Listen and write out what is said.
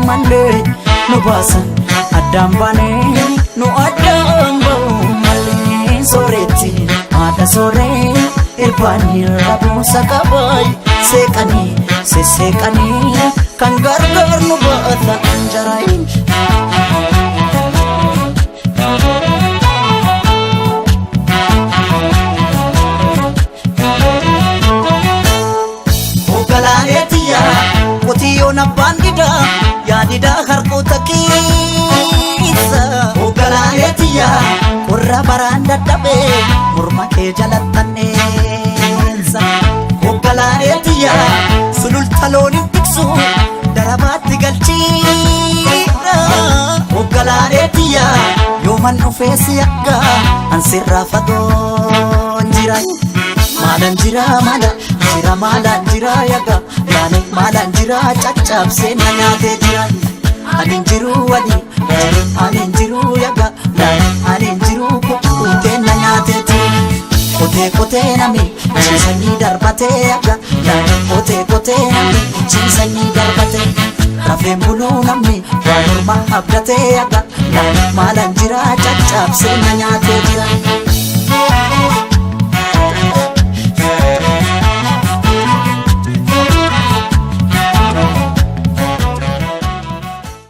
Gammanne nu baasan addaan baanee nu addaan ba'u malee. Sooretti haadha sooree irbaanii rabuusa qabaay seeqanii sesseeqanii kan gargaar nu baata anjaraayin. Hoogganaalee qotiyyoon abbaan didaa yaadidaa harkoota keessa. Hoogganaalee qorra baraan dadhabee morma kee jalattanneessa. Hoogganaalee sululta looniin tiksu darabaatti galchiidha. Hoogganaalee yooman dhufee si akka ansirraa fagoon jira. Maalaan jira maala jira maalaan jira yaga yaani maalaan jira caccabsee na nyaatee jira. Ani jiru wali ani jiru yaga ani jiru kukkutee na nyaatee jira. Qotee qotee nami ciisanii darbatee yaga qotee qotee nami ciisanii darbatee. Rafeen buluu namni waan morma abdatee yaga maalaan jira caccabsee na nyaatee jira.